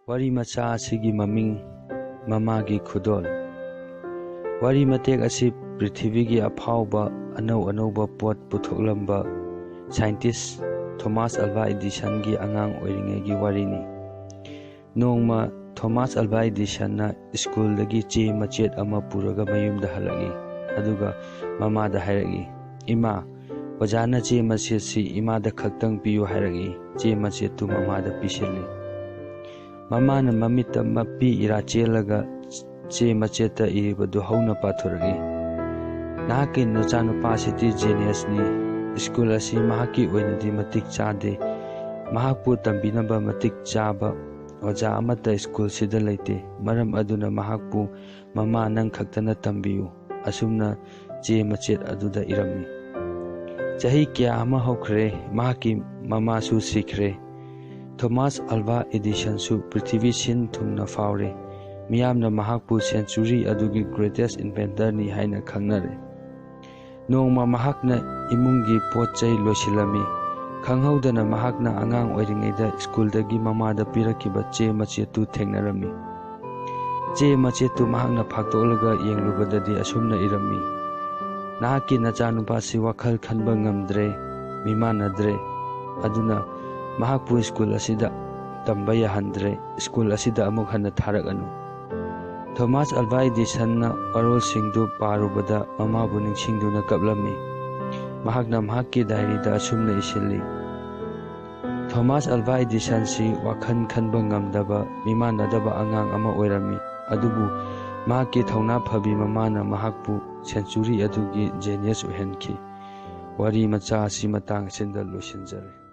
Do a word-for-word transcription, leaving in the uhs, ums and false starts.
ꯋꯥꯔꯤ ꯃꯆꯥ ꯑꯁꯤꯒꯤ ꯃꯃꯤꯡ ꯃꯃꯥꯒꯤ ꯈꯨꯗꯣꯜ꯫ ꯋꯥꯔꯤ ꯃꯇꯦꯛ ꯑꯁꯤ ꯄ꯭ꯔꯤꯊꯤꯕꯤꯒꯤ ꯑꯐꯥꯎꯕ ꯑꯅꯧ ꯑꯅꯧꯕ ꯄꯣꯠ ꯄꯨꯊꯣꯛꯂꯝꯕ ꯁꯥꯏꯟꯇꯤꯁ ꯊꯣꯃꯥꯁ ꯑꯜꯚꯥ ꯏꯗꯤꯁꯟꯒꯤ ꯑꯉꯥꯡ ꯑꯣꯏꯔꯤꯉꯩꯒꯤ ꯋꯥꯔꯤꯅꯤ꯫ ꯅꯣꯡꯃ ꯊꯣꯃꯥꯁ ꯑꯜꯚꯥ ꯏꯗꯤꯁꯟꯅ ꯁ꯭ꯀꯨꯜꯗꯒꯤ ꯆꯦ ꯃꯆꯦꯠ ꯑꯃ ꯄꯨꯔꯒ ꯃꯌꯨꯝꯗ ꯍꯜꯂꯛꯏ꯫ ꯑꯗꯨꯒ ꯃꯃꯥꯗ ꯍꯥꯏꯔꯛꯏ, "ꯏꯃꯥ, ꯑꯣꯖꯥꯅ ꯆꯦ ꯃꯆꯦꯠꯁꯤ ꯏꯃꯥꯗ ꯈꯛꯇꯪ ꯄꯤꯌꯨ ꯍꯥꯏꯔꯛꯏ꯫" ꯆꯦ ꯃꯆꯦꯠꯇꯨ ꯃꯃꯥꯗ ꯄꯤꯁꯤꯜꯂꯤ꯫ ꯃꯃꯥꯅ ꯃꯃꯤꯠꯇ ꯃꯄꯤ ꯏꯔꯥ ꯆꯦꯜꯂꯒ ꯆꯦ ꯃꯆꯦꯠꯇ ꯏꯔꯤꯕꯗꯨ ꯍꯧꯅ ꯄꯥꯊꯣꯔꯛꯏ꯫ "ꯅꯍꯥꯛꯀꯤ ꯅꯆꯥꯅꯨꯄꯥꯁꯤꯗꯤ ꯖꯦꯅꯤꯌꯁꯅꯤ꯫ ꯁ꯭ꯀꯨꯜ ꯑꯁꯤ ꯃꯍꯥꯛꯀꯤ ꯑꯣꯏꯅꯗꯤ ꯃꯇꯤꯛ ꯆꯥꯗꯦ꯫ ꯃꯍꯥꯛꯄꯨ ꯇꯝꯕꯤꯅꯕ ꯃꯇꯤꯛ ꯆꯥꯕ ꯑꯣꯖꯥ ꯑꯃꯠꯇ ꯁ꯭ꯀꯨꯜꯁꯤꯗ ꯂꯩꯇꯦ꯫ ꯃꯔꯝ ꯑꯗꯨꯅ ꯃꯍꯥꯛꯄꯨ ꯃꯃꯥ ꯅꯪ ꯈꯛꯇꯅ ꯇꯝꯕꯤꯌꯨ꯫" ꯑꯁꯨꯝꯅ ꯆꯦ ꯃꯆꯦꯠ ꯑꯗꯨꯗ ꯏꯔꯝꯃꯤ꯫ ꯆꯍꯤ ꯀꯌꯥ ꯑꯃ ꯍꯧꯈ꯭ꯔꯦ, ꯃꯍꯥꯛꯀꯤ ꯃꯃꯥꯁꯨ ꯁꯤꯈ꯭ꯔꯦ꯫ ꯊꯣꯃꯥꯁ ꯑꯜꯚꯥ ꯏꯗꯤꯁꯟꯁꯨ ꯄ꯭ꯔꯤꯊꯤꯕꯤ ꯁꯤꯟ ꯊꯨꯡꯅ ꯐꯥꯎꯔꯦ꯫ ꯃꯤꯌꯥꯝꯅ ꯃꯍꯥꯛꯄꯨ ꯁꯦꯟꯆꯨꯔꯤ ꯑꯗꯨꯒꯤ greatest inventor ꯅꯤ ꯍꯥꯏꯅ ꯈꯪꯅꯔꯦ꯫ ꯅꯣꯡꯃ ꯃꯍꯥꯛꯅ ꯏꯃꯨꯡꯒꯤ ꯄꯣꯠ ꯆꯩ ꯂꯣꯏꯁꯤꯜꯂꯝꯃꯤ꯫ ꯈꯪꯍꯧꯗꯅ ꯃꯍꯥꯛꯅ ꯑꯉꯥꯡ ꯑꯣꯏꯔꯤꯉꯩꯗ ꯁ꯭ꯀꯨꯜꯗꯒꯤ ꯃꯃꯥꯗ ꯄꯤꯔꯛꯈꯤꯕ ꯆꯦ ꯃꯆꯦꯠꯇꯨ ꯊꯦꯡꯅꯔꯝꯃꯤ꯫ ꯆꯦ ꯃꯆꯦꯠꯇꯨ ꯃꯍꯥꯛꯅ ꯐꯥꯛꯇꯣꯛꯂꯒ ꯌꯦꯡꯂꯨꯕꯗꯗꯤ ꯑꯁꯨꯝꯅ ꯏꯔꯝꯃꯤ, "ꯅꯍꯥꯛꯀꯤ ꯅꯆꯥꯅꯨꯄꯥꯁꯤ ꯋꯥꯈꯜ ꯈꯟꯕ ꯉꯝꯗ꯭ꯔꯦ, ꯃꯤꯃꯥꯟꯅꯗ꯭ꯔꯦ꯫ ꯑꯗꯨꯅ ꯃꯍꯥꯛꯄꯨ ꯁ꯭ꯀꯨꯜ ꯑꯁꯤꯗ ꯇꯝꯕ ꯌꯥꯍꯟꯗ꯭ꯔꯦ, ꯁ꯭ꯀꯨꯜ ꯑꯁꯤꯗ ꯑꯃꯨꯛ ꯍꯟꯅ ꯊꯥꯔꯛꯑꯅꯨ꯫" ꯊꯣꯃꯥꯁ ꯑꯜꯚꯥ ꯏꯗꯤꯁꯟꯅ ꯋꯥꯔꯣꯜꯁꯤꯡꯗꯨ ꯄꯥꯔꯨꯕꯗ ꯃꯃꯥꯕꯨ ꯅꯤꯡꯁꯤꯡꯗꯨꯅ ꯀꯞꯂꯝꯃꯤ꯫ ꯃꯍꯥꯛꯅ ꯃꯍꯥꯛꯀꯤ ꯗꯥꯏꯔꯤꯗ ꯑꯁꯨꯝꯅ ꯏꯁꯤꯜꯂꯤ, "ꯊꯣꯃꯥꯁ ꯑꯜꯚꯥ ꯏꯗꯤꯁꯟꯁꯤ ꯋꯥꯈꯜ ꯈꯟꯕ ꯉꯝꯗꯕ, ꯃꯤꯃꯥꯟꯅꯗꯕ ꯑꯉꯥꯡ ꯑꯃ ꯑꯣꯏꯔꯝꯃꯤ, ꯑꯗꯨꯕꯨ ꯃꯍꯥꯛꯀꯤ ꯊꯧꯅꯥ ꯐꯕꯤ ꯃꯃꯥꯅ ꯃꯍꯥꯛꯄꯨ ꯁꯦꯟꯆꯨꯔꯤ ꯑꯗꯨꯒꯤ ꯖꯦꯅꯤꯌꯁ ꯑꯣꯏꯍꯟꯈꯤ꯫" ꯋꯥꯔꯤ ꯃꯆꯥ ꯑꯁꯤ ꯃꯇꯥꯡ ꯑꯁꯤꯗ ꯂꯣꯏꯁꯤꯟꯖꯔꯦ꯫